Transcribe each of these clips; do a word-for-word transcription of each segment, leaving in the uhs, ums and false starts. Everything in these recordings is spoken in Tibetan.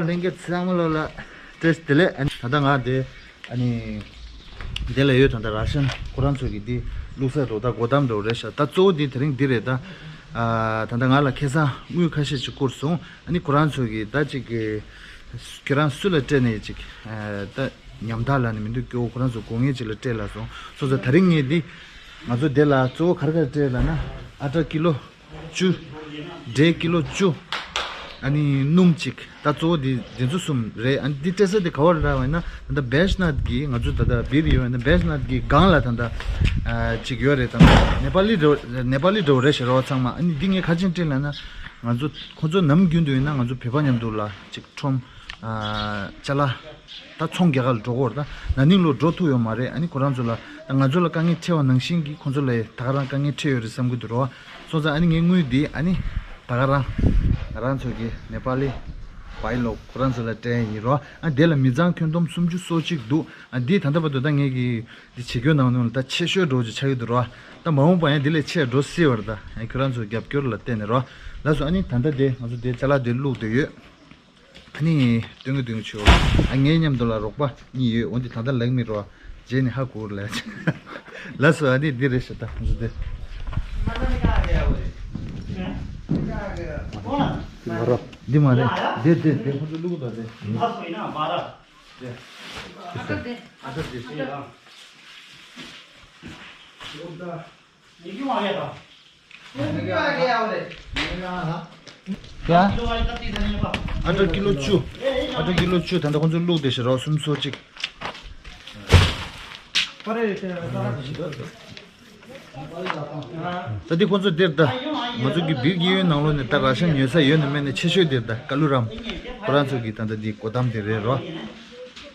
ལྷན་རྒྱས་ཚང་མ་ལོ་ལ་བཀྲ་ཤིས་བདེ་ལེགས། ཨ་ནི་ད་ལྟ་ང་དེ་ཨ་ནི་དེ་ལ་ཡོད། ད་ལྟ་ར་ཤན་ཁོ་རང་ཚོ་གི་དེ་བླུགས་ས་རོ་ད་སྒོ་འགྲམ་རོ་རེད་ཤག་ད་གཙོ་བོ་དེ་དེ་རིང་འདི་རེད་ད། ཨ་ད་ལྟ་ང་ལ་ཁ་སང་དངུལ་ཁ་ཤས་ཅིག་བསྐུར་སོང་། ཨ་ནི་ཁོ་རང་ཚོ་གི་ད་ཅིག་གི་ཁྱེད་རང་སུ་ལ་སྤྲད་ནས་ཅིག་ཨ་ད་ཉམ་ཐག་ལ་ནི་མི་འདུག་སྐྱོ་བོ་ཁོ་རང་ཚོ་དགོས་ངེས་ཅིག་ལ་སྤྲད་ལ་སོང་། སོང་ཙང་ད་རིང་ངས་འདི་ང་ཚོ་དེ་ལ་གཙོ་བོ་ག་རེ་ག་རེ་སྤྲད་ལབ་ན་ཨ་ཊ་ཀི་ལོ་བཅུ། འབྲས་ཀི་ལོ་བཅུ། ཨ་ནི་སྣུམ་གཅིག་ད་གཙོ་བོ་འདི་འདི་ཚོ་གསུམ་རེད། ཨ་ནི་འདི་སྤྲད་ས་དེ་ག་བར་རག་པ་ཡིན་ན་ད་ལྟ་བེཤ་ནཱཐ་གི་ང་ཚོ་ད་ལྟ་བིར་ཡོད་ན་བེཤ་ནཱཐ་གི་སྒང་ལ་ད་ལྟ་ཨ་གཅིག་ཡོད་རེད། ད་ནེ་པ་ལི་འགྲོ་ནེ་པ་ལི་འགྲོ་རེད་ཤག་རོ་ཚང་མ། ཨ་ནི་འདི་ངས་ག་ཅིག་སྤྲད་ལབ་ན་ང་ཚོ་ཁོ་ཚོ་ནམ་རྒྱུན་དུ་ཡིན་ན་ང་ཚོ་བོད་པ་མཉམ་དུ་ལ་ཅིག་ཁྲོམ་ཨ་ཅ་ལག་ད་ཚོང་རྒྱག་ག་ལ་འགྲོ་གི་ཡོད་རེད། ད་ན་ནིང་ལོ་འགྲོ་ཐུབ་ཡོད་མ་རེད། ཨ་ནི་ཁོ་རང་ཚོ་ལ་ད་ང་ཚོ་ལ་དཀའ་ངལ་འཕྲད་པ་ནང་བཞིན་གྱི་ཁོ་ཚོ་ལ་ད་ག་རང་དཀའ་ངལ་འཕྲད་ཡོད་རེད་བསམ་གྱི་འདུག་རོ། སོང་ཙང་ཨ་ནི་ངའི་དངུལ་འདི་ཨ་ནི་ད་ག་རང་ང་རང་ཚོ་གི་ནེ་པ་ལི་བའི་ལོ་ཁོ་རང་ཚོ་ལ་སྤྲད་ཡིན་རོ། ཨ་དེ་ལ་མི་ཚང་ཁྱོན་བསྡོམས་སུམ་ཅུ་སོ་གཅིག་འདུག་ཨ་འདི་ད་ལྟ་བར་དུ་ད་ངས་གི་འདི་བྱེད་སྐྱོར་གནང་ནོ་ལ་ད་ཆེ་ཤོས་འགྲོ་ཅིག་ཆགས་ཀྱི་འདུག་རོ། ད་མ་འོངས་པ་ཡང་འདི་ལས་ཆེ་འགྲོ་སྲིད་པ་རེད། ད་ཨ་ཁྱོད་རང་ཚོ་རྒྱབ་སྐྱོར་ལ་བརྟེན་ནས་རོ། ལགས་སོ། ཨ་ནི་ད་ལྟ་དེ་ང་ཚོ་དེ་ཅ་ལག་དེ་བླུགས་བསྡད་ཡོད། ཨ་ནི་སྟོན་གི་སྟོན་གི་བྱོས། ཨ་ངའི་མཉམ་དུ་ལ་རོགས་པ་གཉིས་ཡོད། འོན་ཏེ་ད་ལྟ་ལེགས་མི་རོ། རྗེས་ནས་ཧ་གོ་རེད། ལགས་སོ། ཨ་ནི་འདི་རེད་ཤག་ད་ང་ཚོ་དེ། འདི་མ་རེད། འདི་འདི་འདི་འདི་ཁོ་ཚོ་བླུགས་གི་འདུག་དེ། ཨ་ད་དེ། ཨ་ད་དེ། ཡ། ཨ་ཊ་ཀི་ལོ་བཅུ། ཨ་ཊ་ཀི་ལོ་བཅུ་ད་ལྟ་ཁོང་ཚོས་བླུགས་བསྡད་ཤག་རོ། སུམ་ཅུ་སོ་གཅིག་ད་འདི་ཁོང་ཚོ་འདིར་ད་ང་ཚོ་གི་བིར་གྱི་ཡོད་ནང་ལོགས་ནས་ད་ར་ཤན་ཉོ་ས་ཡོད་ནི་མེད་ནི་ཆེ་ཤོས་འདིར་ད་ཀ་ལུ་རམ་ཁོ་རང་ཚོ་གི་ད་ལྟ་འདི་སྒོ་འགྲམ་དེ་རེད་རོ།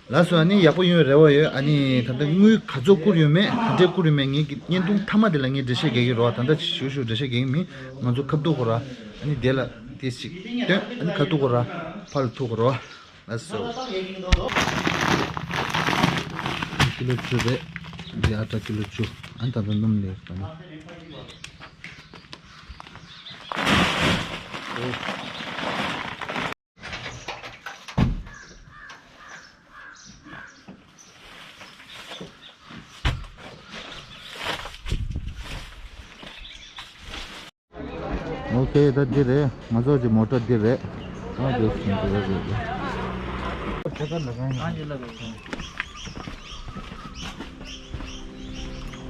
ལགས་སོ། ཨ་ནི་ཡག་པོ་ཡོང་རེ་བ་ཡོད། ཨ་ནི་ད་ལྟ་དངུལ་ག་ཚོད་བསྐུར་ཡོད་མེད་ག་འདྲས་བསྐུར་ཡོད་མེད་ངས་ཀྱི་བརྙན་ཐུང་མཐའ་མ་དེ་ལ་ངས་འགྲེལ་བཤད་རྒྱག་གི་རོགས། ད་ལྟ་ཞུ་ཞུ་འགྲེལ་བཤད་རྒྱག་གི་མིན། ང་ཚོ་ཁ་ཐུག་གོ་ར་ཨ་ནི་དེ་ལ་དེ་ཞིག་སྟོན། ཨ་ནི་ཁ་ཐུག་གོ་ར་ཕར་ལ་ཐུག་གོ་རོགས། ལགས་སོ། ཀི་ལོ་བཅུ་རེད། འདི་ཨ་ཊ་ཀི་ལོ་བཅུ། ཨ་ནི་ད་ལྟ་སྣུམ་ལས་ད་ནི། ཨོ་ཁེ། ད་འདི་རེད། ང་ཚོ་གི་མོ་ཊ་འདི་རེད། ཨ་འདི་སུ་འདི་རེད།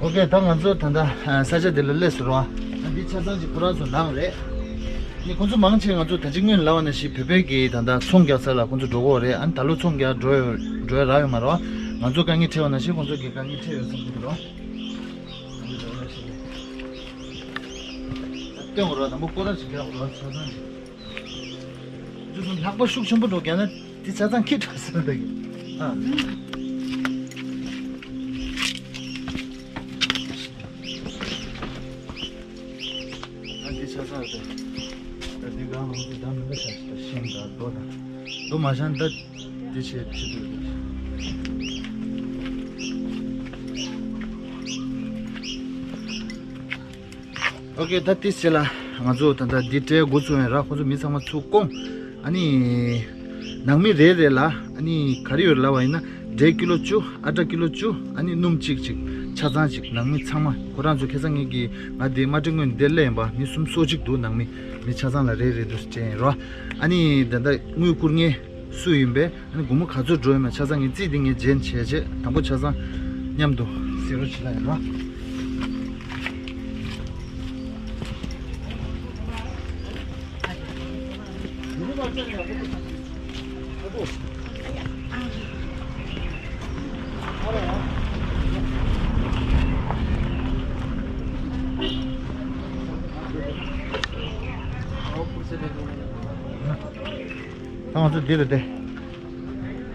ཨོ་ཁེ། ད་ང་ཚོ་ད་ལྟ་ས་ཆ་འདི་ལ་སླེབས་སོང་རོ། ཨ་འདི་ཆ་ཚང་གི་ཁོ་རང་ཚོ་ནང་རེད། ནི་ཁོང་ཚོ་མང་ཆེ་ང་ཚོ་ད་ཅི་སྔོན་ལ་བ་ན་ཞིག་བོད་པའི་གི་ད་ལྟ་ཚོང་རྒྱག་ས་ལ་ཁོང་ཚོ་འགྲོ་གི་རེད། ཨ་ནི་ད་ལོ་ཚོང་རྒྱག་འགྲོ་ཡོད་འགྲོ་ཡ་རག་ཡོད་མ་རོ། ང་ཚོ་དཀའ་ངལ་འཕྲད་པ་ན་ཞིག་ཁོང་ཚོ་གི་དཀའ་ངལ་འཕྲད་ཡོད་བསམ་གི་འདུག་རོ། སྟོན་དགོས་རོགས། དང་པོ་སྐོར་ར་ཞིག་རྒྱག་དགོས་རོགས། ཆ་ཚང་ཞིག་ཅུ་སུམ་ལྷག་པ་ཤུགས་ཆེན་པོ་འགྲོ་རྒྱག་ན་དེ་ཆ་ཚང་ཁྱི་འགྲོ་ཟེར་འདུག་གི། ཨ་ཨ་དེ་ཆ་ཚང་རེད། ད་དེ་གང་ལ་དེ་ད་མི་འདྲ་ཆགས་ཤིང་དང་རྡོ་དང་རྡོ་མ་བཞག་ན་ད། འདི་བྱེད་བྱེད་དུས། ཨོ་ཁེ། ད་དེ་བྱས་ལ་ང་ཚོ་ད་ལྟ་འདི་སྤྲད་འགོ་ཚུགས་ཡིན་ར། ཁོ་ཚོ་མི་ཚང་མ་ཚུར་བསྐོང་། ཨ་ནི་ནང་མི་རེ་རེ་ལ་ཨ་ནི་ག་རེ་ཡོད་ལབ་པ་ཡིན་ན་འབྲས་ཀི་ལོ་བཅུ། ཨ་ཊ་ཀི་ལོ་བཅུ། ཨ་ནི་སྣུམ་གཅིག་གཅིག་ཆ་ཚང་གཅིག་ནང་མི་ཚང་མ་ཁོ་རང་ཚོ་ཁ་སང་ངེད་ཀྱི་ང་དེ་མ་ཏྲི་སྔོན་འདིར་སླེབས་ཡིན་པ་མི་སུམ་ཅུ་སོ་གཅིག་འདུག་ནང་མི་མི་ཆ་ཚང་ལ་རེ་རེ་དུ་སྤྲད་ཡིན་ར། ཨ་ནི་ད་ལྟ་དངུལ་བསྐུར་མཁན་སུ་ཡིན་པས། ཨ་ནི་སྒོར་མོ་ག་ཚོད་འགྲོ་ཡོད་མེད་ཆ་ཚང་ངས་རྩིས་འདི་ངས་རྗེས་བྱས་རྗེས་དང་པོ་ཆ་ཚང་མཉམ་དུ་ཟེར་རོ་བྱེད་ལ་ཡིན་རོ། ད་ང་ཚོ་འདི་རེད་དེ།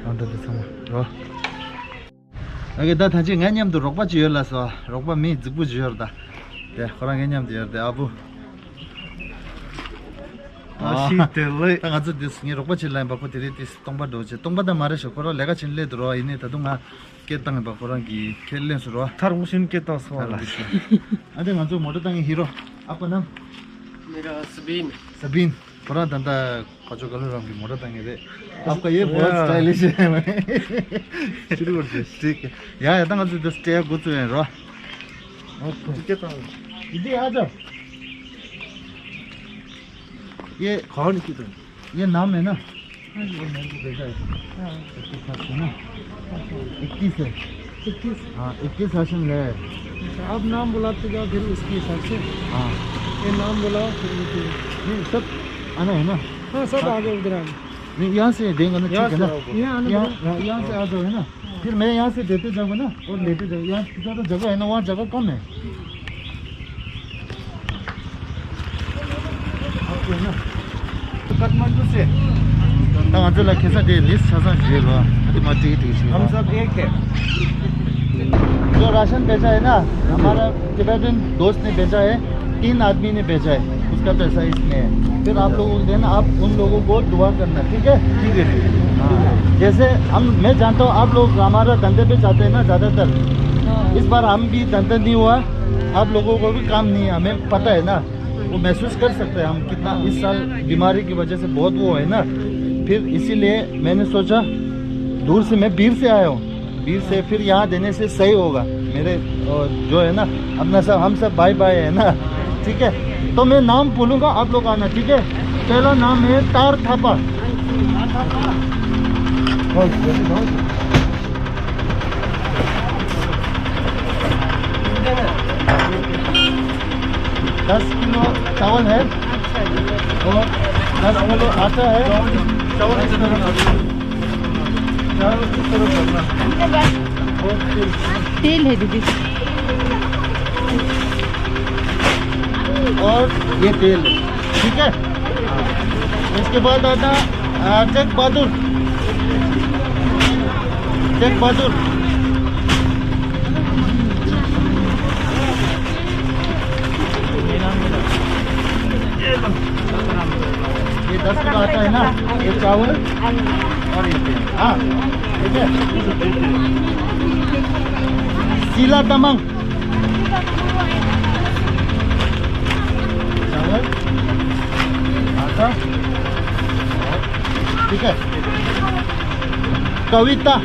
ང་ཚོ་འདི་ཚང་མ་རོ། ཨ་ཀེ། ད་ད་ཅི་ང་མཉམ་དུ་རོགས་པ་ཅིག་ཡོད་ལ་སོ། རོགས་པ་མི་རྫིག་པོ་ཅིག་ཡོད་རེད་ད། དེ་ཁོ་རང་ངའི་མཉམ་དུ་ཡོད་རེད་དེ། ཨ་བུ། ཨ་ཤི་དེ་ལེ། ད་ང་ཚོ་འདི་ངའི་རོགས་པ་ཅིག་ལ་ཡིན་པ། ཁོ་དེ་རིང་དེ་སྟོང་པ་འགྲོ་ཆེ། སྟོང་པ་ད་མ་རེད་ཤག་ཁོ་རང་ལས་ཀ་བྱེད་སླེབས་འདུག་རོ། ཡིན་ནའི་ད་དུང་ང་སྐད་བཏང་ཡིན་པ། ཁོ་རང་གིས་ཁས་ལེན་སོང་རོ། ཐར་མུ་ཤིན་སྐད་བཏང་སོང་བ་ལ། ཨ་དེ་ང་ཚོ་མོ་ཊ་བཏང་ཡིན་ཧི་རོ། ཨ་པ་ནམ། མེ་ར་སྦིན། སྦིན། ཁོ་རང་ད་ལྟ། ཁ་ཆོ་ག་ལ་རང་གི་མོ་ཊ་བཏང་ངེས་རེད། आपका ये बहुत स्टाइलिश है। शुरू कर दे। ठीक है। या, या, तंग जो दस टे गुत हुए रो। ठीक है, तो इधर आ जाओ। ये कौन की तो? ये नाम है ना? हाँ जी। ये मेरे को भेजा है। हाँ। इक्कीस साल से ना? अच्छा। इक्कीस है। इक्कीस? हाँ, इक्कीस आसन ले। अच्छा, आप नाम बुलाते जाओ फिर उसके हिसाब से। हाँ। ये नाम बुलाओ फिर वो फिर नहीं, सब आना है ना? हाँ, सब हाँ। आगे उधर आगे। नहीं, यहाँ से देंगे ना, यहाँ ठीक है से ना? आओ। यहाँ आना यहाँ, पड़ेगा। यहाँ, यहाँ से आ जाओ, है ना? फिर मैं यहाँ से देते जाऊँगा ना, और लेते जाऊँगा। यहाँ ज़्यादा जगह है ना, वहाँ जगह कम है। आपको है ना? काठमांडू से। ད་ང་ཚོ་ལ་ཁེ་ས་དེ་ལིས་ཆ་ཚང་བཞེས་རོགས། ཨ་དེ་མ་ཏིག་ཏིག་ཞིག་हम सब एक है। जो राशन भेजा है ना, हमारा टिबेटन दोस्त ने भेजा है, तीन आदमी ने भेजा है, उसका पैसा इसमें है। फिर आप लोगों को देना, आप उन लोगों को दुआ करना, ठीक है? ठीक है, ठीक है। हाँ। जैसे हम, मैं जानता हूँ आप लोग हमारा धंधे पे जाते हैं ना ज़्यादातर। इस बार हम भी धंधा नहीं हुआ, आप लोगों को भी काम नहीं है, हमें पता है ना। वो महसूस कर सकते हैं हम कितना इस साल बीमारी की वजह से बहुत वो है ना। फिर इसीलिए मैंने सोचा, दूर से, मैं बीर से आया हूँ, बीर से फिर यहाँ देने से सही होगा। मेरे, अ, जो है ना, अपना सब, हम सब भाई भाई है ना, ठीक है। तो मैं नाम बोलूँगा, आप लोग आना, ठीक है। पहला नाम है तार थापा। दस किलो चावल है और दस किलो आटा है। चावल इस तरफ, चावल इस तरफ रखना। और तेल। तेल है दीदी। और ये तेल है, ठीक है। इसके बाद आता, आ, तेग बहादुर, तेग बहादुर। ये दस किलो आता है ना, ये चावल और ये तेल। हाँ, ठीक है। सिला तामाङ। चावल, आटा, ठीक है। कविता।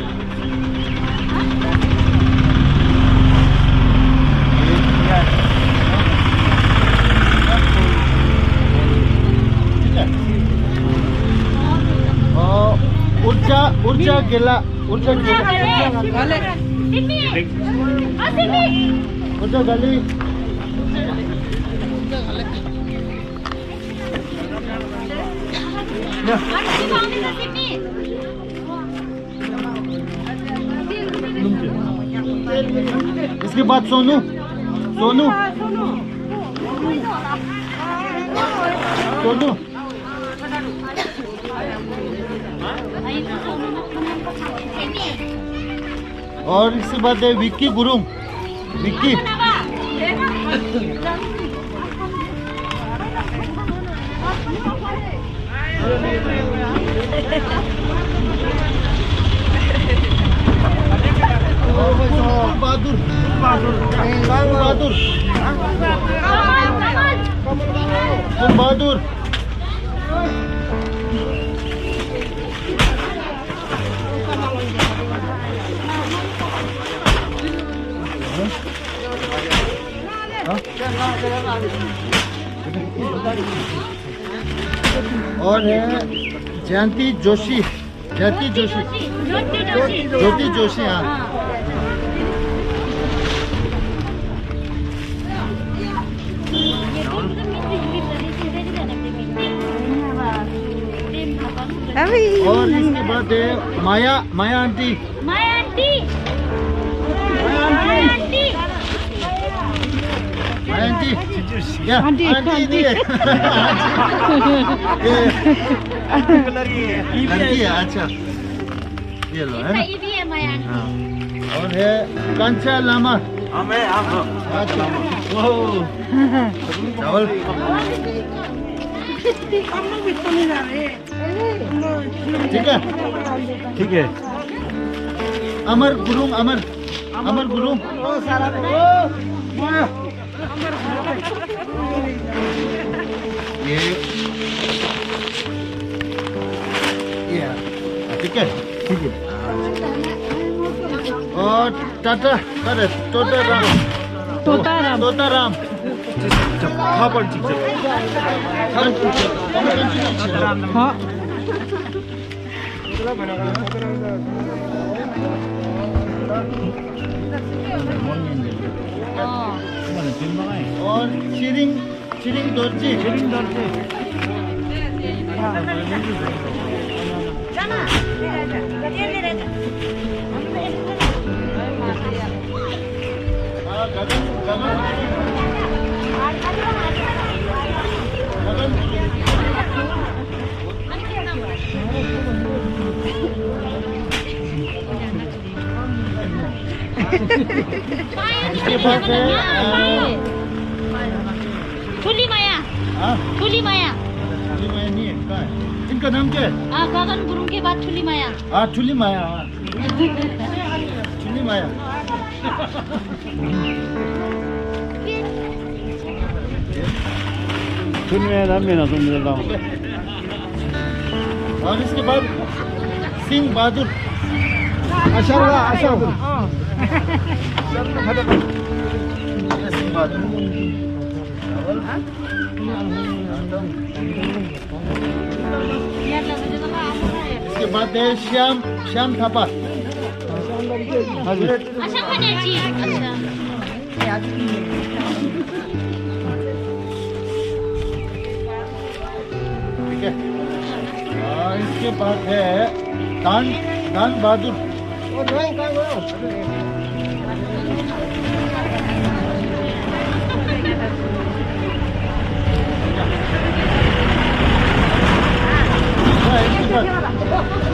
ठीक है। अ, ऊर्जा, ऊर्जा गेला। ऊर्जा गेला। ऊर्जा गेला। इसके बाद सोनू, सोनू, सोनू। और इसके बाद है विक्की गुरुङ, विक्की। बहादुर, बहादुर, बहादुर, बहादुर। और है जयंती जोशी, जयंती जोशी, ज्योति जोशी। ज्योति जोशी, हाँ। अभी और इसके बाद है माया, माया आंटी। माया आंटी। माया आंटी। माया आंटी। या, आंटी, आंटी, आंटी। ये, लड़की है, अच्छा। ये लो, है ना? ये भी है माया आंटी। हाँ। और है कांचा लामा। हाँ, मैं, हाँ, हाँ। अच्छा। ओह। चावल। ठीक है? ठीक है। अमर गुरुङ, अमर, अमर गुरुङ। ये, ठीक है। और टाटा, अरे, टोटाराम। टोटाराम। टोटाराम। खबर ठीक है। हाँ। और चिरिङ, चिरिङ दोर्जी। चिरिङ दोर्जी। इसके बाद है, अ, ठुली माया। हाँ? ठुली माया। ठुली माया नहीं है, कहाँ है? इनका नाम क्या है? हाँ, गगन गुरुङ के बाद ठुली माया। हाँ, ठुली माया, हाँ। ठुली माया। ठुली माया नाम मेरा सुन रहा हूँ। और इसके बाद सिंह बहादुर। अशोक, अशोक। ये सिंह बहादुर। इसके बाद है श्याम, श्याम थापा। हजुर। अच्छा, अच्छा। ठीक है। आ, इसके बाद है दान, दान बहादुर।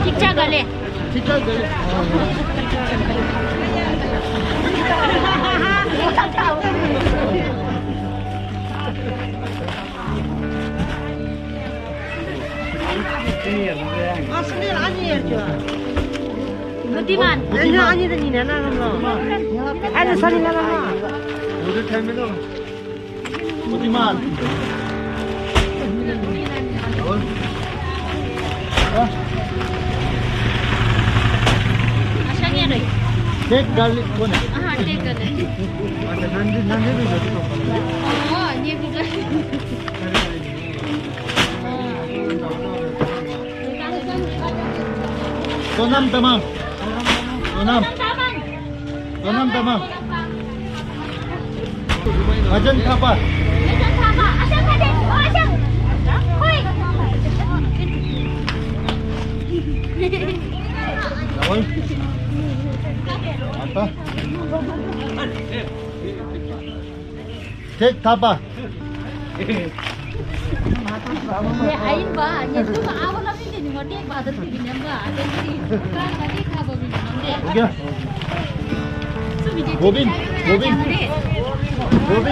ठिक छ, गले। ठिक छ, गले। बुद्धिमान। बुद्धिमान। बुद्धिमान। टेक गार्लिक कौन है? हाँ, टेक गार्लिक। अच्छा, नंदी, नंदी भी जाती है। हाँ, ये भी जाती है। सोनम तमाङ। सोनम। सोनम तमाङ। अजन थापा। राहुल। आता। टेक थापा। हो गया। गोविंद, गोविंद,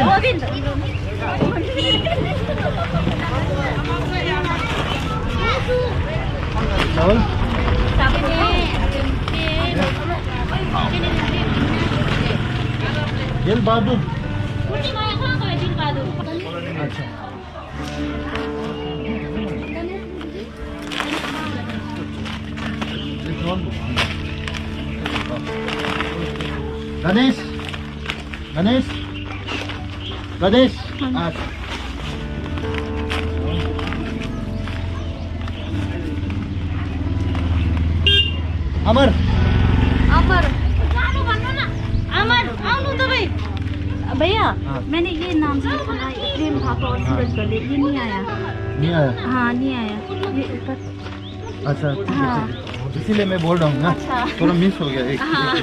गोविंद। चावल। दिल बहादुर। अच्छा। गणेश, गणेश, गणेश। अच्छा। अमर। अमर। अमर, आउनु तपाईँ। भैया, हाँ। मैंने ये नाम से सुना है, प्रेम थापा और सूरज गले, ये नहीं आया। नहीं आया? हाँ, नहीं आया। ये ऊपर। अच्छा, ठीक है, हाँ। ठीक है। इसीलिए मैं बोल रहा हूँ ना, अच्छा। थोड़ा मिस हो गया एक। हाँ।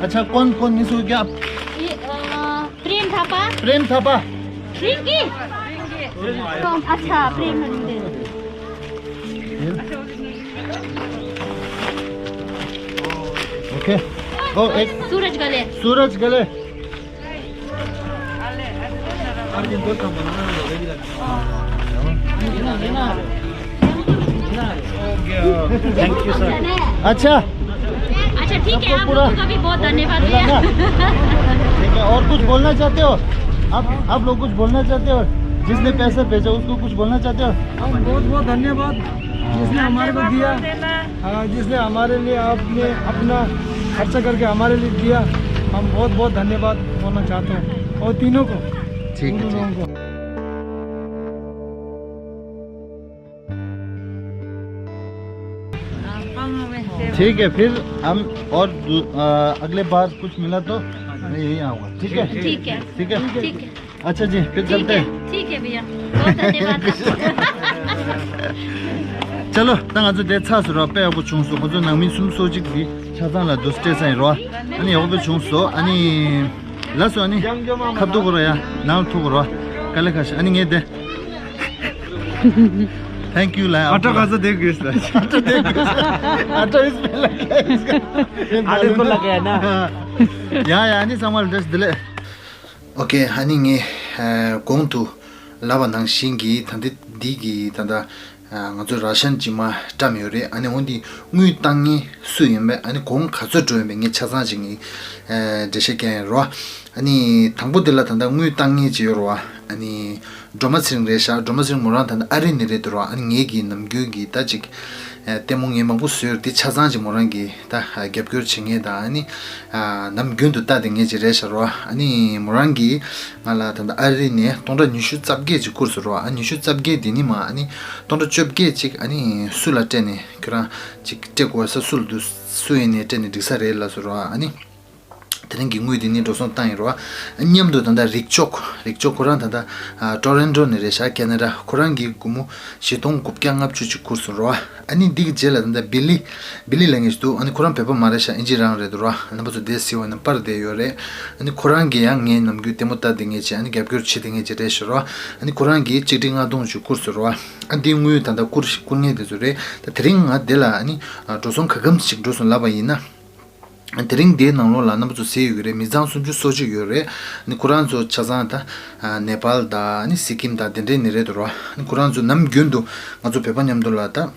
अच्छा, कौन कौन मिस हो गया? ये, अ, प्रेम थापा। प्रेम थापा। रिंकी। अच्छा, प्रेम रिंकी। ओके। ओ, एक सूरज गले। सूरज गले। Thank you, sir. अच्छा। अच्छा, ठीक है, आप लोगों का भी बहुत धन्यवाद भैया। ठीक है, और कुछ बोलना चाहते हो? आप, आप लोग कुछ बोलना चाहते हो? जिसने पैसा भेजा, उसको कुछ बोलना चाहते हो? हम बहुत बहुत धन्यवाद, जिसने हमारे को दिया। हाँ, जिसने हमारे लिए आपने अपना खर्चा करके हमारे लिए दिया, हम बहुत बहुत धन्यवाद बोलना चाहते हैं, और तीनों को, ठीक है, उन लोगों को। ठीक है, फिर हम और दू- अ, अगले बार कुछ मिला तो मैं यही आऊँगा, ठीक है? ठीक है। ठीक है। ठीक है। अच्छा जी, फिर चलते हैं। ठीक है भैया, बहुत धन्यवाद। चलो, ད་ང་ཚོ་དེ་ཚར་སོང་ར། དཔེ་ཡག་པོ་བྱུང་སོང་། ང་ཚོ་ནང་མི་སུམ་ཅུ་སོ་གཅིག་གི་ཆ་ཚང་ལ་དུ་སྤྲད་ཚར་ཡིན་ར། ཨ་ནི་ཡག་པོ་བྱུང་སོང་། ཨ་ནི་ལགས་སོ། ཨ་ནི་ཁ་ཐུག་གོ་ར་ཡ། ནང་ཐུག་གོ་ར། དཀའ་ལས་ཁག་ཤ། ཨ་ནི་ངས་དེ། Thank you ལ། ཨ་ཏྲ་ག་ས་དེ་དགོས་ས། ཨ་ཏྲ་དེ་དགོས་ས། ཨ་ཏྲ་ཨིས་པེ་ལ་ཀ་ཨིས་ཀ། ཨ་ཏྲ་ཁོ་ལ་ཀ་ཡ་ན། ཡ་ཡ། ཨ་ནི་ཚང་མ་ལ་བཀྲ་ཤིས་བདེ་ལེགས། ཨོ་ཀེ། ཨ་ནི་ངས་ཨ་གོང་དུ་ལབ་པ་ནང་བཞིན་གྱི་ད་ལྟ་འདི་གི་ད་ལྟ་ཨ་ང་ཚོ་ར་ཤན་ཇི་མ་བཀྲམ་ཡོད་རེད། ཨ་ནི་འོན་ཏེ་དངུལ་བཏང་མཁན་སུ་ཡིན་པས། ཨ་ནི་གོང་ག་ཚོད་འགྲོ་ཡིན་པས། ངས་ཆ་ཚང་ཅིག་ངས་ཨ་འགྲེལ་བཤད་བསྐྱལ་ཡིན་རོ། ཨ་ནི་དང་པོ་དེ་ལ་ད་ལྟ་དངུལ་བཏང་མཁན་ཅིག་ཡོད་རེད་བ། ཨ་ནི་སྒྲོལ་མ་ཚེ་རིང་རེད་ཤག་སྒྲོལ་མ་ཚེ་རིང་མོ་རང་ད་ལྟ་ཨ་རི་ནས་རེད་འདུག་ར། ཨ་ནི་ངེད་ཀྱི་ནམ་རྒྱུན་གྱི་ད་ཅིག་ཨ་ལྟད་མོ་ངས་མང་པོ་བཟོས་ཡོད་རེད། དེ་ཆ་ཚང་ཅིག་མོ་རང་གིས་ད་ཨ་རྒྱབ་སྐྱོར་བྱེད་མཁན་དང་། ཨ་ནི་ཨ་ནམ་རྒྱུན་དུ་ལྟ་བསྡད་མཁན་ཅིག་རེད་ཤག་ར། ཨ་ནི་མོ་རང་གིས་ང་ལ་ད་ལྟ་ཨ་རི་ནས་སྟོང་ཕྲག་ཉི་ཤུ་རྩ་བརྒྱད་ཅིག་བསྐུར་སོང་ར། ཨ་ཉི་ཤུ་རྩ་བརྒྱད་དེ་ནི་མ་ཨ་ནི་སྟོང་ཕྲག་བཅོ་བརྒྱད་ཅིག་ཨ་ནི་སུ་ལ་སྤྲད་ནས་ཁྱོད་རང་ཅིག་སྤྲད་དགོས་ས་སུ་ལ་འདུག་སུ་ཡིན་ནས་སྤྲད་ནས་འགྲིག་ས་རེད་ལབ་སོང་ར། ཨ་ནི། དེ་རིང་གི་དངུལ་དེ་ནི་འགྲོ་སོང་བཏང་ཡིན་རོ། མཉམ་དུ་ད་ལྟ་རིག་མཆོག་རིག་མཆོག་ཁོ་རང་ད་ལྟ་ཨ་ཊོ་རོན་ཊོ་ནས་རེད་ཤག་ཁེ་ན་ཌ། ཁོ་རང་གིས་སྒོར་མོ་བཞི་སྟོང་དགུ་བརྒྱ་ལྔ་བཅུ་ཅིག་བསྐུར་སོང་རོ། ཨ་ནི་འདི་གི་རྗེས་ལ་ད་ལྟ་བི་ལི། བི་ལི་ལབ་མཁན་ཞིག་འདུག་ཨ་ནི་ཁོ་རང་བོད་པ་མ་རེད་ཤག་ཨིན་ཇི་རང་རེད་འདུག་རོ། རྣམ་པ་ཚོ་དེ་སི་འོ་ན་པར་བསྡད་ཡོད་རེད། ཨ་ནི་ཁོ་རང་གིས་ཡང་ངའི་ནམ་རྒྱུན་ལྟད་མོ་ལྟ་བསྡད་མཁན་ཅིག་ཨ་ནི་རྒྱབ་སྐྱོར་བྱེད་བསྡད་མཁན་ཅིག་རེད་ཤག་རོ། ཨ་ནི་ཁོ་རང་གིས་གཅིག་ཁྲི་ལྔ་སྟོང་ཅིག་བསྐུར་སོང་རོ། ཨ་འདི་དངུལ་ད་ལྟ་བསྐུར་བསྐུར་མཁན་དེ་ཚོ་རེད། ད་དེ་རིང་ང་འདི་ལ་ཨ་ནི་འགྲོ་སོང་ག་གམ་ཅིག་འགྲོ་སོང་ལབ་པ་ཡིན་ན། དེ་རིང་འདིའི་ནང་ལོགས་ལ་རྣམ་པ་ཚོ་གཟིགས་ཡོད་རེད། མི་ཚང་སུམ་ཅུ་སོ་གཅིག་ཡོད་རེད། ཨ་ནི་ཁོ་རང་ཚོ་ཆ་ཚང་ད་ཨ་ནེ་པཱལ་དང་ཨ་ནི་སི་ཀིམ་དང་དེ་འདྲའི་ནས་རེད་འདུག་རོ། ཨ་ནི་ཁོ་རང་ཚོ་ནམ་རྒྱུན་དུ་ང་ཚོ་བོད་པ་མཉམ་དུ་ལ་ད་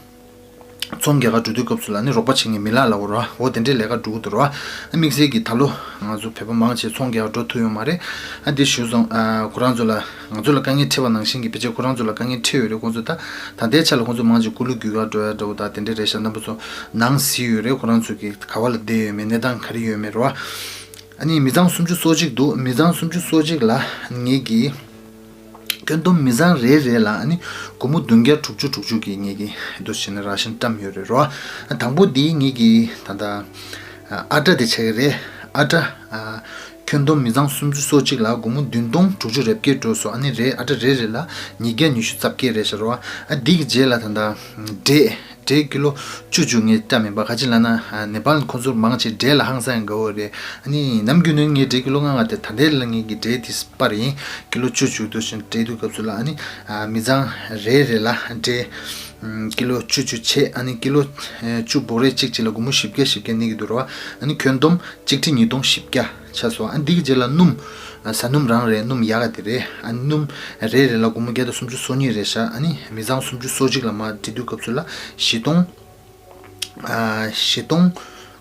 ཚོང་རྒྱག་ག་འགྲོ་དུས་སྐབས་སུ་ལ་ཨ་ནི་རོགས་པ་བྱེད་མཁན་མི་ལ་ལ་འོ་རོ། འོ་དེ་འདྲའི་ལས་ཀ་འགྲོ་གི་འདུག་རོ། ཨ་དམིགས་བསལ་གྱི་ད་ལོ་ང་ཚོ་བོད་པ་མང་ཆེ་ཚོང་རྒྱག་ག་འགྲོ་ཐུབ་ཡོད་མ་རེད། ཨ་འདི་ཞུས་སོང་། ཨ་ཁོ་རང་ཚོ་ལ་ང་ཚོ་ལ་དཀའ་ངལ་འཕྲད་པ་ནང་བཞིན་གྱི་ཕལ་ཆེར་ཁོ་རང་ཚོ་ལ་དཀའ་ངལ་འཕྲད་ཡོད་རེད། ཁོང་ཚོ་ད་ད་ལྟའི་ཆ་ལ་ཁོང་ཚོ་མང་ཆེ་སྐུ་ལུས་རྒྱུད་ག་འགྲོ་ཡ་འདྲ་བོ་དང་དེ་འདྲ་རེད་ཤག་རྣམ་པ་ཚོ་ནང་གཟིགས་ཡོད་རེད། ཁོ་རང་ཚོ་གི་ག་བ་ལ་བསྡད་ཡོད་མེད། གནས་སྟངས་ག་རེ་ཡོད་མེད་རོ། ཨ་ནི་མི་ཚང་སུམ་ཅུ་སོ་གཅིག་འདུག་མི་ཚང་སུམ་ཅུ་སོ་གཅིག་ལ་ངེད་ཀྱིས་ཁྱོན་བསྡོམས་མི་ཚང་རེ་རེ་ལ་ཨ་ནི་སྒོར་མོ་བདུན་བརྒྱ་དྲུག་ཅུ་དྲུག་ཅུ་གི་ངེད་ཀྱིས་འདུ་བྱས་ནས་ར་ཤན་བཀྲམ་ཡོད་རེད་རོ། དང་པོ་འདི་ངེད་ཀྱིས་ད་ལྟ་ཨ་ཏྲ་དེ་ཆགས་ཀྱི་རེད། ཨ་ཏྲ་ཨ་ཁྱོན་བསྡོམས་མི་ཚང་སུམ་ཅུ་སོ་གཅིག་ལ་སྒོར་མོ་བདུན་སྟོང་དྲུག་ཅུ་རེ་བརྒྱད་འགྲོ་སོང་། ཨ་ནི་རེ་ཨ་ཏྲ་རེ་རེ་ལ་ཉིས་བརྒྱ་ཉི་ཤུ་རྩ་བརྒྱད་རེད་ཤག་རོ། ཨ་འདི་གི་རྗེས་ལ་ད་ལྟ་འབྲས། འབྲས་ཀི་ལོ་བཅུ་བཅུ་ངས་བལྟས་མིན་པ། ག་ཅི་ལབ་ན་ཨ་ནེ་པཱལ་ཁོང་ཚོ་མང་ཆེ་འབྲས་ལ་ཧང་སང་ཡང་དགའ་བོ་རེད། ཨ་ནི་ནམ་རྒྱུན་ནས་ངས་འབྲས་ཀི་ལོ་ལྔ་ལྔ་སྟེར། ད་ལྟའི་ལ་ངས་ཀྱི་འབྲས་དེ་སྤར་ཡིན། ཀི་ལོ་བཅུ་བཅུ་འདུག་བཞིན་སྤྲད་དུས་སྐབས་སུ་ལ་ཨ་ནི་ཨ་མི་ཚང་རེ་རེ་ལ་འབྲས་ཀི་ལོ་བཅུ་བཅུ་བྱས། ཨ་ནི་ཀི་ལོ་བཅུ་འབོག་རེ་གཅིག་གཅིག་ལ་སྒོར་མོ་བཞི་བརྒྱ་བཞི་བརྒྱ་གནས་ཀྱི་འདུག་ར་བ། ཨ་ནི་ཁྱོན་བསྡོམས་གཅིག་ཁྲི་ཉིས་སྟོང་བཞི་བརྒྱ་ཆགས་སོང་། ཨ་འདི་གི་རྗེས་ལ་སྣུམ། ཨ་ཟ་སྣུམ་རང་རེད། སྣུམ་ཡག་ག་དེ་རེད། ཨ་སྣུམ་རེ་རེ་ལ་སྒོར་མོ་བརྒྱ་དང་སུམ་ཅུ་སོ་གཉིས་རེད་ཤག་ཨ་ནི་མི་ཚང་སུམ་ཅུ་སོ་གཅིག་ལ་མར་སྤྲད་དུས་སྐབས་སུ་ལ་བཞི་སྟོང་། ཨ་བཞི་སྟོང་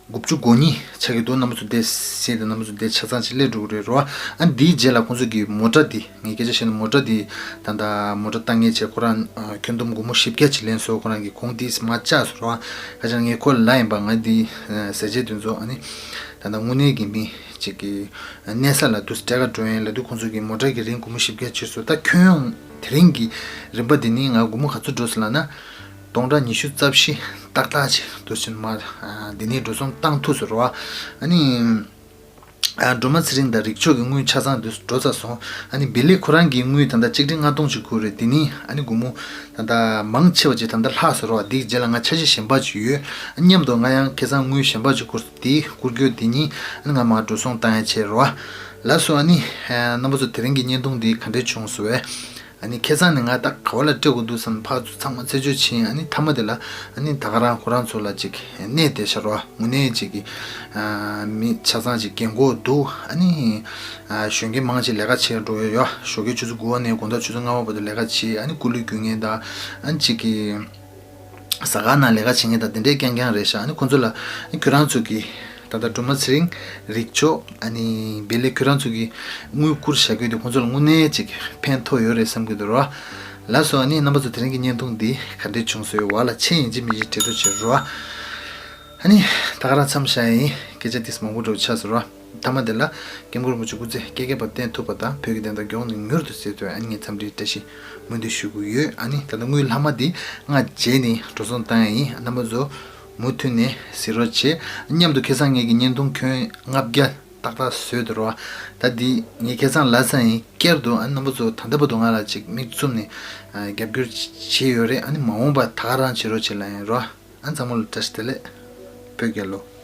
དགུ་བཅུ་གོ་གཉིས་ཆགས་ཀྱི་འདུག་རྣམ་པ་ཚོ་དེ་གཟིགས་དང་། རྣམ་པ་ཚོ་དེ་ཆ་ཚང་ཅིག་སླེབས་འགྲོ་གི་རེད་རོ། ཨ་འདིའི་རྗེས་ལ་ཁོང་ཚོ་གི་མོ་ཊ་འདི། ངས་སྐད་ཆ་བཤད་ན་མོ་ཊ་འདི་ད་ལྟ་མོ་ཊ་བཏང་མཁན་བྱས། ཁོ་རང་ཨ་ཁྱོན་བསྡོམས་སྒོར་མོ་བཞི་བརྒྱ་ཅིག་ལེན་སོང་། ཁོ་རང་གི་གོང་འདི་མར་བཅག་སོང་རོ། ཨ་ཁ་ཅང་ངས་ཁོ་ལ་ཡིན་པ། ང་འདི་ཨ་ཟས་བཅད་དེ་ཚོ་ཨ་ནི་ད་ལྟ་དངོས་གནས་ཀྱི་མི་ཅིག་གི་གནས་ས་ལ་དུ་སྤྲད་ག་འགྲོ་ཡིན་ལབ་དུས་ཁོང་ཚོ་གི་མོ་ཊ་གི་རིན་སྒོར་མོ་བཞི་བརྒྱ་བྱས་སོང་། ད་ཁྱོན་ཡོངས་དེ་རིང་གི་རིན་པ་འདི་ནི་ང་སྒོར་མོ་ག་ཚོད་འགྲོ་སོང་ལབ་ན། སྟོང་ཕྲག་ཉི་ཤུ་རྩ་བཞི་ཏག་ཏག་ཅིག་འདུག་བཞིན་མར་ཨ་འདི་ནས་འགྲོ་སོང་བཏང་ཐུབ་སོང་རོ། ཨ་ནི་ཨ་སྒྲོལ་མ་ཚེ་རིང་དང་རིག་མཆོག་གི་དངུལ་ཆ་ཚང་འདུག་འགྲོ་ཚར་སོང་། ཨ་ནི་བི་ལི་ཁོ་རང་གི་དངུལ་ད་ལྟ་གཅིག་ཁྲི་ལྔ་སྟོང་ཅིག་བསྐུར་རེད། འདི་ནི་ཨ་ནི་སྒོར་མོ་ད་ལྟ་མང་ཆེ་བ་ཅིག་ད་ལྟ་ལྷག་སོང་རོ། འདིའི་རྗེས་ལ་ང་འཆར་གཞི་གཞན་པ་ཅིག་ཡོད། ཨ་མཉམ་དུ་ང་ཡང་ཁ་སང་དངུལ་གཞན་པ་ཅིག་བསྐུར་སོང་། དེའི་བསྐུར་རྒྱུ་འདི་ནི་ཨ་ནི་ང་མར་འགྲོ་སོང་བཏང་ཡ་བྱས་རོ། ལགས་སོ། ཨ་ནི་ཨ་རྣམ་པ་ཚོ་དེ་རིང་གི་བརྙན་ཐུང་འདི་ག་འདྲས་བྱུང་སོང་བས། ཨ་ནི་ཁ་སང་ནས་ང་ད་ག་བ་ལ་སྤྲད་དགོས་འདུག་བསམ། ཕར་ཚུར་ཚང་མ་རྩད་གཅོད་བྱས། ཨ་ནི་མཐའ་མ་དེ་ལ་ཨ་ནི་ད་ག་རང་ཁོ་རང་ཚོ་ལ་ཅིག་གནས་བསྡད་ཤག་རོ། དངོས་གནས་ཅིག་གི་ཨ་མི་ཆ་ཚང་ཅིག་རྒན་གོག་འདུག་ཨ་ནི་ཨ་གཞོན་སྐྱེས་མང་ཆེ་ལས་ཀ་བྱེད་འགྲོ་ཡོད་ཡོད། ཞོགས་ཀའི་ཆུ་ཚོད་དགུ་པ་ནས་དགོང་དག་ཆུ་ཚོད་ལྔ་པ་བར་དུ་ལས་ཀ་བྱེད། ཨ་ནི་སྐུ་ལུས་རྒྱུག་མཁན་དང་། ཨ་ནི་ཅིག་གི་ཟ་ཁང་ནང་ལས་ཀ་བྱེད་མཁན་དང་དེ་འདྲའི་རྐྱང་རྐྱང་རེད་ཤག་ཨ་ནི་ཁོ་ཚོ་ལ་ཨ་ནི་ཁྱོད་རང་ཚོ་གི་ ད་ལྟ་སྒྲོལ་མ་ཚེ་རིང་། རིག་མཆོག་ཨ་ནི་བེ་ལེ་ཁྱོད་རང་ཚོ་གི་དངུལ་བསྐུར་བཞག་རྒྱུ་དེ་ཁོང་ཚོ་ལ་དངོས་གནས་ཅིག་ཕན་ཐོགས་ཡོད་རེད་བསམ་གྱི་འདུག་ར། ལགས་སོ། ཨ་ནི་རྣམ་པ་ཚོ་དེ་རིང་གི་བརྙན་ཐུང་འདི་ག་འདྲས་བྱུང་སོང་། བ་ལ་ཆེ་ཡིན་གཅིག་མིན་གཅིག་འབྲེལ་གཏུག་བྱེད་རོགས། ཨ་ནི་ད་ག་རང་མཚམས་བཞག་ཡིན། སྐད་ཆ་ཏིས་མང་པོ་འགྲོ་ཆགས་སོང་ར། མཐའ་མ་དེ་ལ་སྐྱབས་མགོན་རིན་པོ་ཆེ་སྐུ་ཚེ་བསྐལ་བརྒྱའི་བར་བརྟན་ཐུབ་པ་དང་བོད་ཀྱི་བདེན་མཐའ་མགྱོགས་ནས་མྱུར་དུ་གསལ་ཐུབ། ཨ་ནི་ངས་འཚམས་འདྲིའི་བཀྲ་ཤིས་སྨོན་འདུན་ཞུ་གི་ཡོད། ཨ་ནི་ད་ལྟ་དངུལ་ལྷག་མ་འདི་ང་རྗེས་ནས་འགྲོ་སོང་བཏང་ཡ་ཡིན། རྣམ་པ་ཚོ་མུ་མཐུད་ནས་གཟིགས་རོགས་བྱེད། མཉམ་དུ་ཁ་སང་ངེད་ཀྱི་བརྙན་ཐུང་ཁྱོན་ལྔ་བརྒྱ་ཏག་ཏག་བཟོས་འདུག་ར། ད་འདི་ངས་ཁ་སང་ལབ་ཚར་ཡིན། བསྐྱར་དུ་ཨ་ནི་རྣམ་པ་ཚོ་ད་ལྟ་བར་དུ་ང་ལ་ཅིག་མིག་བཙུམ་ནས་ཨ་རྒྱབ་སྐྱོར་བྱས་ཡོད་རེད། ཨ་ནི་མ་འོངས་པ་ད་ག་རང་བྱེད་རོགས་བྱེད་ལབ་ཡིན་ར། ཨ་ཚང་མ་ལ་བཀྲ་ཤིས་བདེ་ལེགས། བོད་རྒྱལ་ལོ།